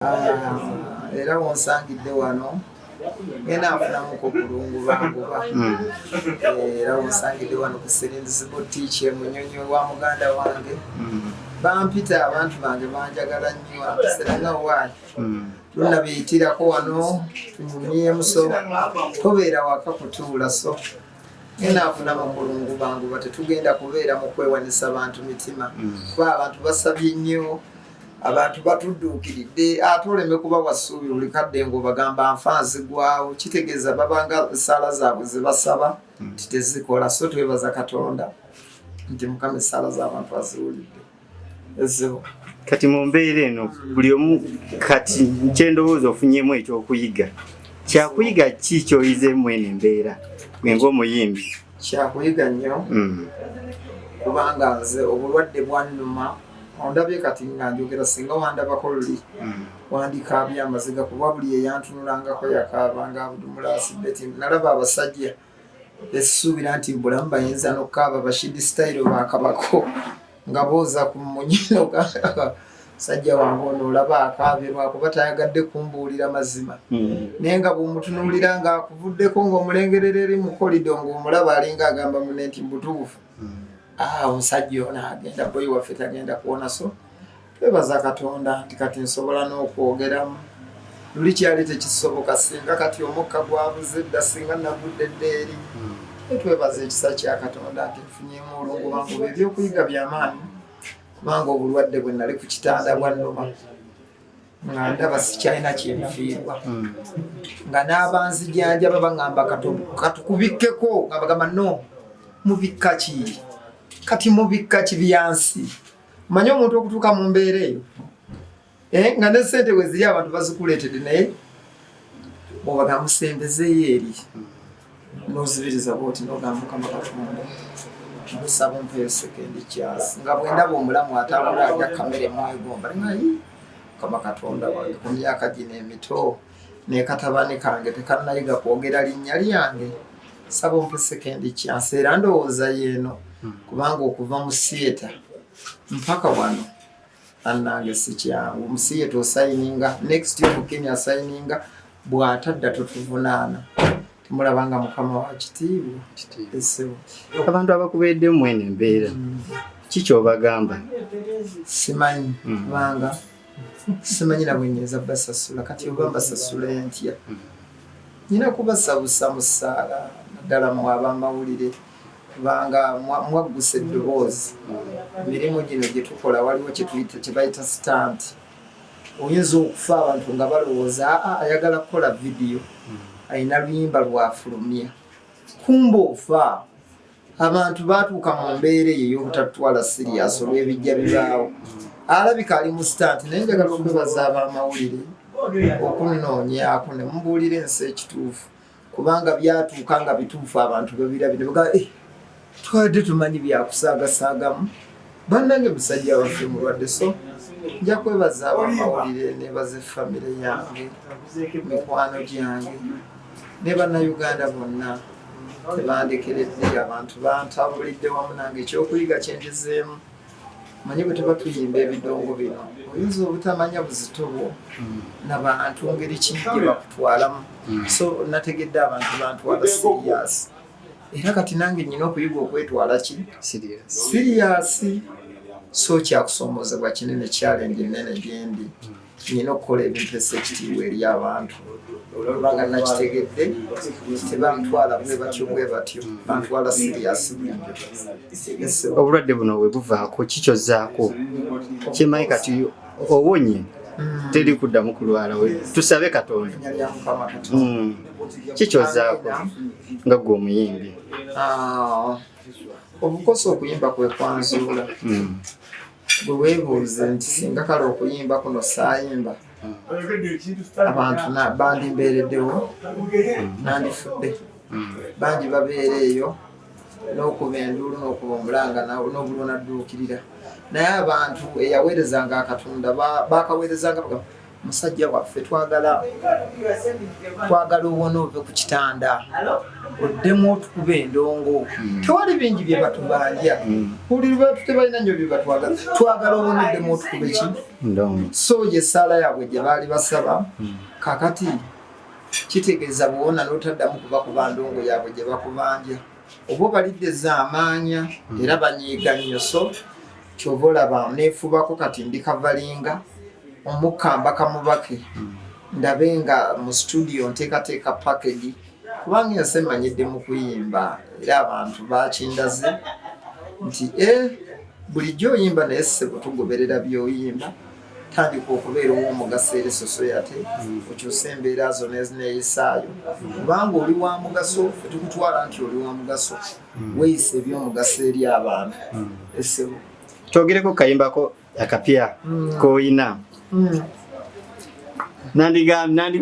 Ah, era wonsangidde wano ngenda nfunamuko kulungubanguba. Era wonsangidde wano ku Serendis Boutique e Munyonyo wa muganda wange. Bampita abantu bange banjagala nnyo, apiserenga waayi. Lunabiyitirako wano tunyumyemu, so tobeera waka kutuula, so ngenda nfunamu kulungubanguba. Tetugenda kubeera mu kwewanisa bantu mitima, kuba abantu basabye nnyo, abantu batudduukiridde, ate oleme kubawa ssuubi buli kadde ng'obagamba nfa nzigwawo, kitegeeza babanga essaala zaabwe ze basaba nti tezikola. So twebaza Katonda nti Mukama essaala z'abantu aziwulidde ezibu. Kati mu mbeera eno buli omu kati kyendowooza ofunyemu ekyokuyiga, kyakuyiga ki kyoyizeemu eno embeera gwe ng'omuyimbi? Kyakuyiga nnyo, kubanga nze obulwadde bwannuma. Ondabye kati nga njogera, singa wandabako luli wandikaabye amaziga, kuba buli eyantunulangako yakaabanga. Abudumulasi Beti, nalaba abasajja essuubira nti bulamu bayinza n'okukaaba, Bashidi style bakabako nga booza ku munyino. Sajja wange ono olaba akaabye lwakuba tayagadde kumbuulira mazima, naye nga bw'omutunuulira ng'akuvuddeko ng'omulengerera eri mu kolido ng'omulaba alinga agamba mune nti mbutuufu, ah, omusajja ono agenda, boyi waffe tagenda kuwona. So twebaza Katonda nti kati nsobola n'okwogeramu, luli kyali tekisoboka. Singa kati omukka gwabuze dda, singa nagudde dda eri. Twebaza ekisa kya Katonda nti nfunyemu olungubanguba. Ebyokuyiga byamaanyi, kubanga obulwadde bwe nali ku kitanda bwannuma nga ndaba sikyalina kyenfiirwa, nga n'abanzijanjaba baŋŋamba katukubikkeko, nga bagamba no mubikka ki, kati mubikka ki byansi. Manye omuntu okutuuka mu mbeera eyo, eh, nga ne sente we ziri abantu bazikuleetedde, naye bw'obaga musembezeeyo eri n'ozibiriza bwoti n'ogamba, "Mukama Katonda, nkusaba ompeyo second chance." Nga bwendaba omulamu atambula alya kamere mwegomba, naye Mukama Katonda wange, ku myaka gino emito nekatabani kange tekannayiga kwogera linnya lyange, saba ompe second chance. Era ndowooza yeeno, kubanga okuva mu theatre mpaka wano, annange, si kyangu. Mu theatre osayininga, next of kin asayininga, bw'atadda totuvunaana. Temulaba nga Mukama wa kitiibwa esebo? Abantu abakubeeddemu mweno embeera, ki kyobagamba? Simanyi, kubanga simanyi na bwe nyinza basasula. Kati oba mbasasula entya? Nyina kubasabusa mu ssaala, naddala mmwe ab'amawulire, kubanga mwaggusa eddoboozi. Emirimu gino gye tukola waliwo kyetuyita kye bayita stunt. Oyinza okufa abantu nga balowooza, aa, ayagala kukola vidiyo, alina luyimba lwafulumya, kumba ofa. Abantu batuuka mu mbeera eyo ey'obutatwala serious olw'ebijja bibaawo, alabika ali mu stunt. Naye njagala okwebaza ab'amawulire okunoonyaako ne mubuulira ensi ekituufu, kubanga byatuuka nga bituufu, abantu babirabye ne bagamba, "Eh, twabadde tumanyi byakusaagasaagamu, bannange musajja waffe mulwadde." So nja kwebaza abamawulire, nebaza efamire yange, mikwano gyange ne Bannayuganda bonna tebandekeredde. Abantu bantambulidde wamu nange. Ekyokuyiga kyenjizeemu, manyi bwe tuba tuyimba ebidongo bino, oyinza obutamanya buzito bwo nabantu ngeri ki gye bakutwalamu. So nategedde abantu bantwala serious, era kati nange nyina okuyiga okwetwala ki Serious. serious. So kyakusoomozebwa kinene, challenge nene gyendi. Nyina okukola ebintu essa ekitiibwa eri abantu, kubanga nakitegedde tebantwala bwe batyo bwe batyo, bantwala serious bulijjo. Obulwadde buno bwe buvaako, kikyozaako kimanyi kati owonye, teri kuddamu kulwala, tusabe Katonda. Linnya lya Mukama Katonda. Kikyozaako nga gwe omuyimbi? Ah, obukosa okuyimba kwe kwanzuula. Bwe weebuuze nti singa kale okuyimba kuno saayimba, abantu bandimbeereddewo, nandifudde. Bangi babeera eyo n'okuba enduulu n'okuba omulanga n'obulunadduukirira, naye abantu eyaweerezanga akatunda bakaweerezanga bagamba. Musajja waffe, twagala twagala owone, ove ku kitanda, oddemu otukuba endongo. Tewali bingi bye batubanja. Buli lwatu tebalina nnyo bye batwagala. Twagala owone, oddemu otukuba eki so ye essaala yaabwe gye baali basaba. Kakati kitegeeza bwona n'otaddamu kubakuba ndongo yaabwe gye bakubanja, oba obalidde zaamaanya era banyiiga nnyo. So kyova olaba neefubako kati ndi kavalinga omukka mbaka mubake, ndabe nga mu studio nteekateeka package, kubanga ensi emanyidde mu kuyimba, era abantu bakindaze nti e bulijjo oyimba, naye ssebo tugoberera by'oyimba. Tandika okubeera ow'omugaso eri society, okyuse embeera zo neeyisaayo, kubanga oli wa mugaso. Fe tukutwala nti oli wa mugaso, weeyisa ebyomugaso eri abantu, essebo. Twogereko kayimbako akapya koyina.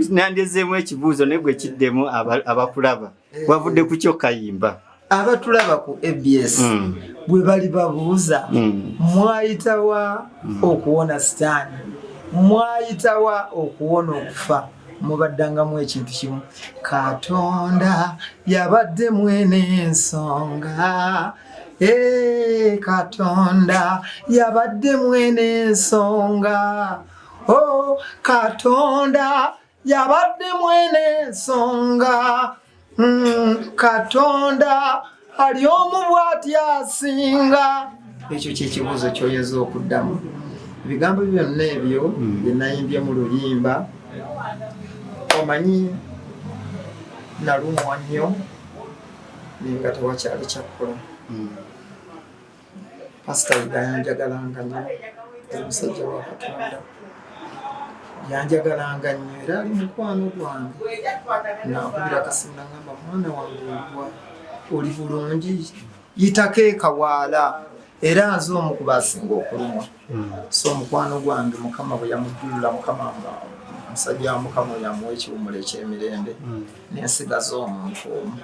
Nandyezeemu ekibuuzo, naye gwe kiddemu. Abakulaba, wavudde ku kyo kayimba? Abatulaba ku ABS bwe bali babuuza, mwayitawa okuwona sitaani, mwayitawa okuwona okufa? Mubaddangamu ekintu kimu: Katonda yabadde mwene ensonga. Eh, Katonda yabadde mwene ensonga. Oh, Katonda yabadde mwene ensonga. Katonda ali omu bw'ati asinga. Ekyo kyekibuuzo kyoyinza okuddamu. Ebigambo byonna ebyo bye nayimbye mu luyimba, omanyi nalumwa nnyo, naye nga tewakyali kyakkola. Pasita Yiga yanjagalanga nnyo, ali musajja wa Katonda, yanjagalanga nnyo era ali mukwano gwange. Nankubira akasimu nagamba, "Mwana wange, ogwa oli bulungi? Yitako ekawaala." Era nze omu ku basinga okulumwa. So omukwano gwange, Mukama bwe yamujjulula, Mukama musajja wa Mukama oyo amuwa ekiwumulo ekyemirembe, nensigaza omuntu omu,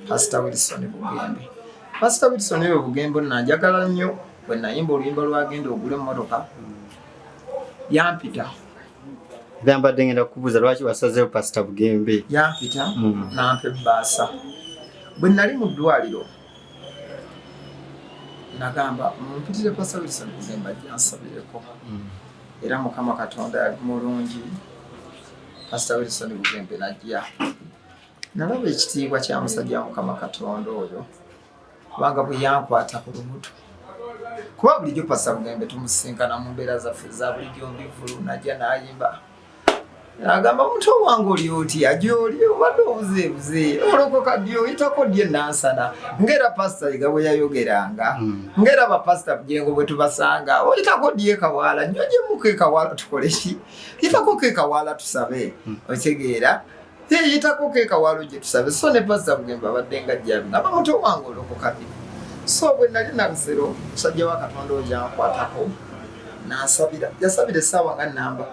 Pasita Wilson Bugembe. Pasita Wilson oyo Bugembe nanjagala nnyo. Bwe nayimba oluyimba lwagenda ogula emmotoka, yampita. Era mbadde ngenda kukubuuza lwaki wasazeewo Pasita Bugembe. Yampita nampa ebbaasa. Bwe nali mu ddwaliro nagamba, "Mumpitire Pasita Wilson Bugembe ajja nsabireko." Era Mukama Katonda yali mulungi, Pasita Wilson Bugembe najja. Nalaba ekitiibwa kya musajja wa Mukama Katonda oyo, kubanga bwe yankwata ku lubuto, kuba bulijjo Pasita Bugembe tumusinkana mu mbeera zaffe eza bulijjo mbivulu, najja n'ayimba, agamba, "Omuntu owange, oli otya? Gyoli obadde obuzeebuze, olokoka ddi? Oyitako ddi enansana?" Ngaera Pasita Yiga bwe yayogeranga, ngaera bapasita Bujengo bwe tubasanga, "Oyitako ddi ekawaala? Nnyo gyemuko ekawaala, tukole ki? Yitako ko ekawaala tusabe." Okitegeera? Yitako ko ekawaala gye tusabe. So ne Pasita Bugembe abadde nga jjabi ngamba, "Muto wange, olokoka ddi?" So bwe nali Nakasero, musajja wa Katonda oyo yankwatako nansabira. Yasabira essaawa nga namba,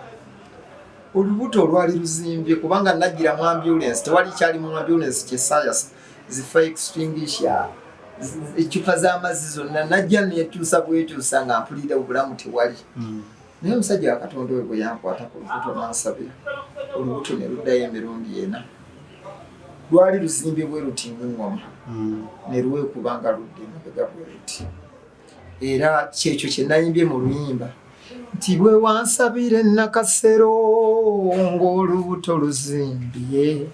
olubuto olwali luzimbye, kubanga najjira mu ambulance, tewali kyali mu ambulance kyesaayasa, zi fire extinguisher, eccupa z'amazzi zonna, najja netuusa bwetuusa nga mpulira obulamu tewali. Naye omusajja wa Katonda oyo bwe yankwata ku lubuto n'ansabira, olubuto ne luddayo emirundi ena. Lwali luzimbye bwe luti ng'eŋŋoma, ne lwekuba nga ludda emabega bwe luti. Era kyekyo kye nayimbye mu luyimba nti, "Bwe wansabira ennakasero ng'olubuto luzimbye,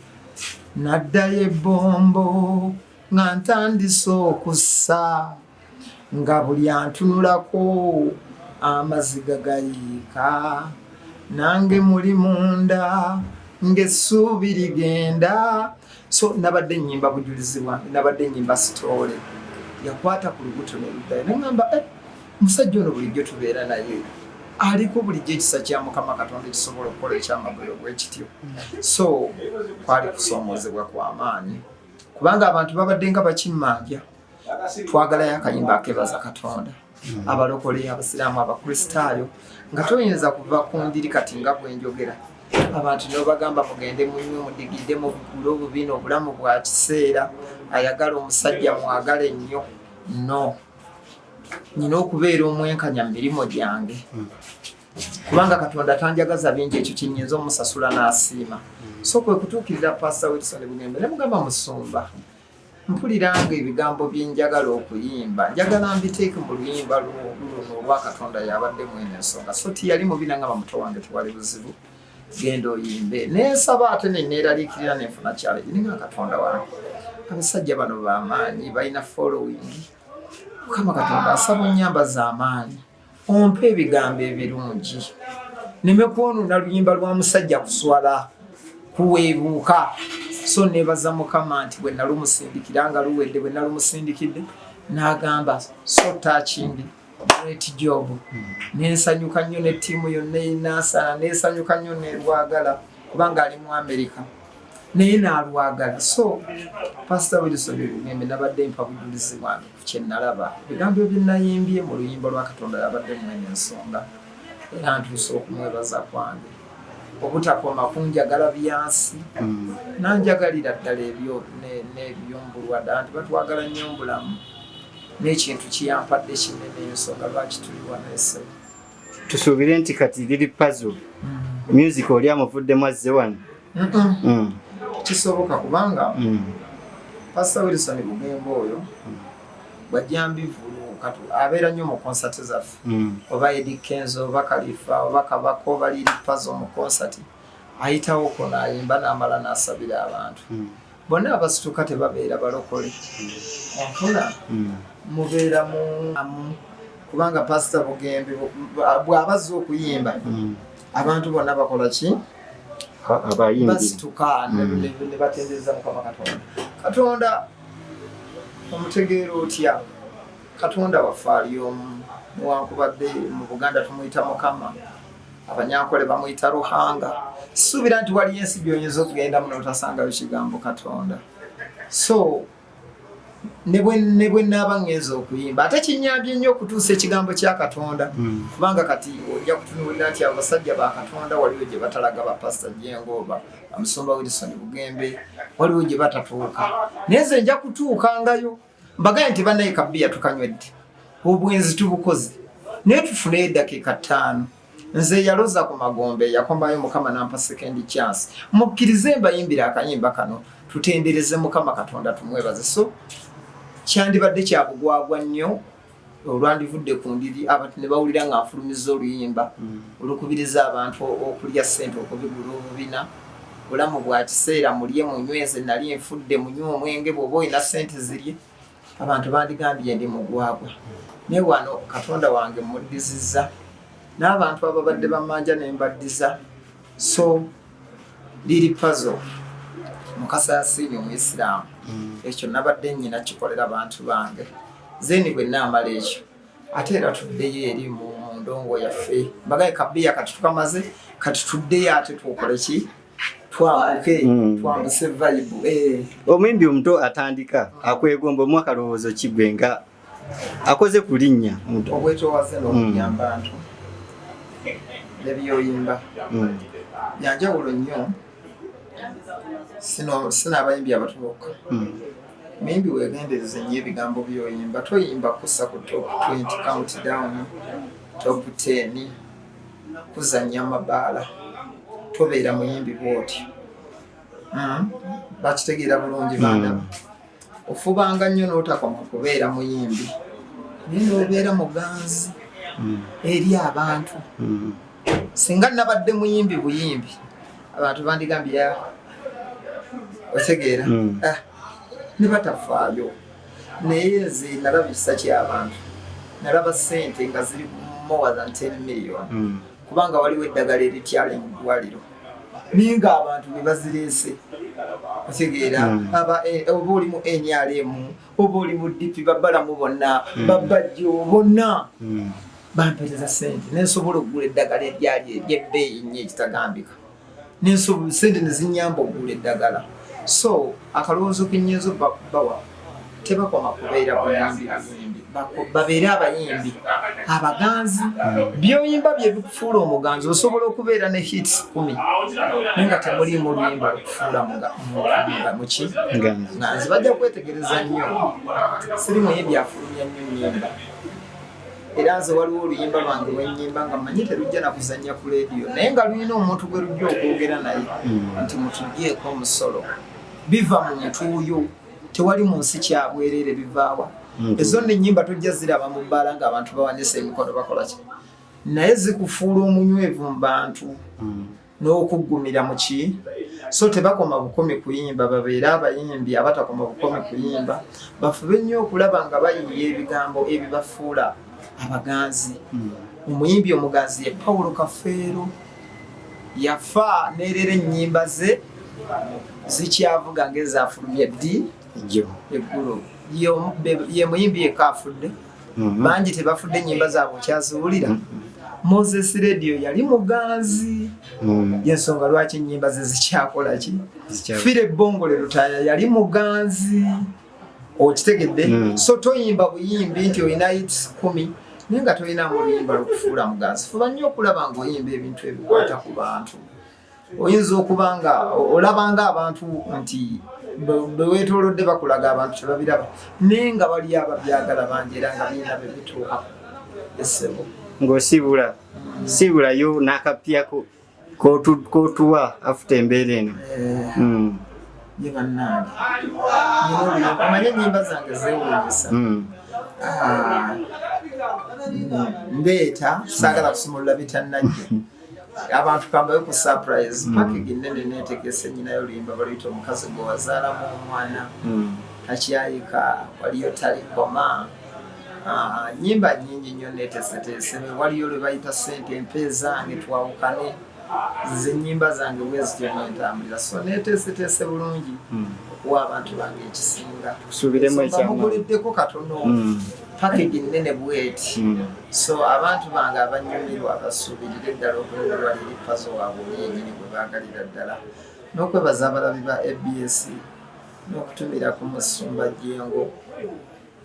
naddayo ebbombo nga ntandise okussa, nga buli antunulako amaziga gayiika, nange muli munda ng'essuubi ligenda." So nabadde nnyimba bujulizi bwange, nabadde nnyimba story. Yakwata ku lubuto ne luddayo, neŋŋamba, "Eh, musajja ono bulijjo tubeera naye, aliko bulijjo ekisa kya Mukama Katonda ekisobola okukola ekyamagero bwe kityo." So kwali kusoomoozebwa kw'amaanyi, kubanga abantu babadde nga bakimmanja, twagalayo akayimba akebaza Katonda, abalokole, abasiraamu, abakristaayo, nga toyinza kuva ku ndiri kati nga bwenjogera, abantu nobagamba, "Mugende munywe, mudigidde, mugule obubiina, obulamu bwa kiseera, ayagala omusajja mwagale nnyo." No, nyina okubeera omwenkanya mu mirimu gyange. Kubanga Katonda tanjagaza bingi, ekyo kyenyinza omusasula n'asiima. So kwe kutuukirira Pastor Wilson Bugembe ne mugamba, "Musumba, mpuliranga ebigambo bye njagala okuyimba, njagala mbiteeke mu luyimba luno olwa Katonda yabadde mwene ensonga." So tiyali mubi, nangamba, "Muto wange, tewali buzibu, genda oyimbe." Nensaba ate neneeraliikirira nenfuna challenge, ninga Katonda wange, abasajja bano bamaanyi, balina following. Mukama Katonda, asaba onyamba z'amaanyi, ompe ebigambo ebirungi, neme kwonoona luyimba lwa musajja kuswala kuweebuuka. So nebaza Mukama nti bwe nalumusindikira nga luwedde, bwe nalumusindikidde n'agamba, "So touching, great job." Nensanyuka nnyo ne ttiimu yonna enaasana nesanyuka nnyo nerwagala, kubanga ali mu Amerika naye n'alwagala. So Pastor Wilson Bugembe nabadde mpa bujulizi bwange ku kye nalaba, ebigambo bye nayimbye mu luyimba lwa Katonda yabadde mwene ensonga, era ntuuse okumwebaza kwange obutakoma kunjagala byansi, nanjagalira ddala ebyo n'ebyombulwadde nti batwagala nnyo mbulamu n'ekintu kiyampadde kinene, ensonga lwaki tuli wano ese. Tusuubire nti kati Lil Pazo music oli amuvuddemu azze wano? Kisoboka, kubanga Pastor Wilson Bugembe oyo bwajja mbivulu katu abeera nnyo mu konsati zaffe, oba Eddy Kenzo oba Kalifa oba Kabaka oba Lil Pazo, mu konsati ayitawo kono ayimba n'amala n'asabira abantu. Bonna abasituka tebabeera balokole, onfuna? Mubeera mu kubanga Pasita Bugembe bw'aba azze okuyimba, abantu bonna bakola ki? Abayimbi. Basituka ne batendereza Mukama Katonda. Katonda omutegeera otya? Katonda waffe ali omu, newankubadde mu Buganda tumuyita Mukama, Abanyankole bamuyita Ruhanga. Suubira nti waliyo ensi gyoyinza okugendamu notasangayo kigambo Katonda. So ne bwe naaba ŋŋenza okuyimba, ate kinyambye nnyo okutuusa ekigambo kya Katonda, kubanga kati ojja kutunuulira nti abasajja ba Katonda waliwo gye batalaga, ba Pasita Jengo oba Omusumba Wilson Bugembe, waliwo gye batatuuka, naye nze nja kutuukangayo mbagaye nti bannaye, kabiya tukanywedde, obwenzi tubukoze, naye tufuneyo eddakiika 5. Nze yaloza ku magombe yakomayo, Mukama nampa second chance, mukkirize mbayimbire akayimba kano, tutendereze Mukama Katonda, tumwebaze. So kyandibadde kya bugwagwa nnyo olwandivudde ku ndiri abantu ne bawulira nga nfulumiza oluyimba olukubiriza abantu okulya ssente, okubigula obubina. Bulamu bwa kiseera, mulye munyweze, nali nfudde, munywe omwenge, bw'oba olina ssente zirye, abantu bandigambye ndi mugwagwa. Naye wano Katonda wange muddizizza n'abantu ababadde bamanja ne mbaddiza. So Lil Pazo Mukasa Yasiini Omuisiraamu, ekyo nabadde nnyina kikolera bantu bange. Then bwe naamala ekyo, ate era tuddeyo eri mu ndongo yaffe, mbagaye kabiya kati tukamaze, kati tuddeyo ate tukole ki? Twambuke, twambuse vibe, eh. Omuyimbi omuto atandika akwegomba, omu akalowoozo kigwe nga akoze ku linnya omuto. Obwetowaze n'okuyamba abantu nebyoyimba byanjawulo nnyo. Sino abayimbi abato bokka. Muyimbi, wegendereze nnyo ebigambo byoyimba. Toyimba kussa ku top 20 countdown, top 10, kuzannya mabaala. Tobeera muyimbi bwoti. Bakitegeera bulungi bandaba. Ofubanga nnyo n'otakoma kubeera muyimbi, naye n'obeera muganzi eri abantu. Singa nabadde muyimbi buyimbi, abantu bandigambye, "Ya, otegeera?" Ah, ne batafaayo. Naye nze nalaba ekisa ky'abantu, nalaba ssente nga ziri more than 10 million, kubanga waliwo eddagala erityale mu ddwaliro, naye nga abantu be bazireese, otegeera? Aba oba oli mu NRM oba oli mu DP, babalamu bonna, babajjo bonna bampereza sente, nensobola okugula eddagala eryali eryebbeeyi nnyo ekitagambika. Sente nezinyamba okugula eddagala. So akalowoozo kenyinza bawa, tebakoma kubeera buyimbi buyimbi, babeere abayimbi abaganzi. Byoyimba bye bikufuula omuganzi. Osobola okubeera ne hits 10, naye nga temulimu luyimba lukufuula muki? Nganzi. Nganzi. Bajja kwetegereza nnyo, siri muyimbi afulumya nnyo nnyimba. Era nze waliwo oluyimba lwange lwenyimba nga manyi terujja nakuzanya ku leediyo, naye nga lulina omuntu gwe lujja okwogera naye nti mutugyeko omusolo. Biva mu ntuuyo, tewali mu nsi kyabwereere, bivaawa? Ezo nno ennyimba tojja ziraba mu bbaala ng'abantu bawanise emikono bakola ki, naye zikufuula omunywevu mu bantu n'okuggumira mu ki. So tebakoma bukomi kuyimba, babeere abayimbi abatakoma bukomi kuyimba, bafube nnyo okulaba nga bayiiya ebigambo ebibafuula abaganzi. Omuyimbi omuganzi ye Paulo Kafeero, yafa neerera ennyimba ze zikyavuga ng'ezafulumye ddi? Eggulo. Ye muyimbi yekka afudde, bangi tebafudde, ennyimba zaabwe okyaziwulira. Moses Radio yali muganzi, yensonga lwaki ennyimba ze zikyakola ki. Fire Bongole Lutaaya yali muganzi, okitegedde? So toyimba buyimbi nti olina hits 10 naye nga tolinamu oluyimba lwokufuula muganzi. Fuba nnyo okulaba ng'oyimba ebintu ebikwata ku bantu. Oyinza okuba nga olabanga abantu nti beweetoolodde bakulaga abantu tebabiraba, naye nga bali ababyagala bangi era nga birina be bituuka essebo. Ng'osiibula siibulayo n'akapyako kotuwa afuta embeera eno. Ye bannange, nina oluyimba, omanye ennyimba zange zeewuunyisa. Ndeeta, saagala kusumulula bitannajja abantu, kambayo ku surprise package nene netegese. Nyinayo oluyimba baluyita "Omukazi gwe wazaalamu omwana takyayika", waliyo "Talikoma". Nyimba nyingi nnyo neteeseteese. Waliyo lwe bayita "Sente Empeezange Twawukane". Nze ennyimba zange bwe zityo mwentambulira, so neteeseteese bulungi okuwa abantu bange ekisinga. Tusuubiremu ekyamaanyi. Muguliddeko katono, package nene bweti. So abantu bange abanyumirwa basuubirire ddala okunyumirwa Lil Pazo waabwe oli yennyini gwe baagalira ddala, n'okwebaza abalabi ba ABS n'okutumira ku musumba Jjengo.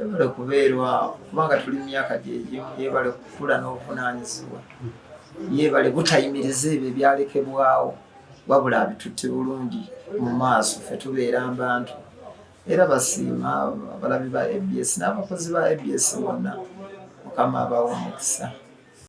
Yebale kubeerwa kubanga tuli mu myaka gyegimu, yebale kukula n'obuvunaanyizibwa, yebale butayimiriza ebyo ebyalekebwawo, wabula abitutte bulungi mu maaso. Ffe tubeera abantu era basiima abalabi ba ABS n'abakozi ba ABS bonna. Mukama abawa omukisa.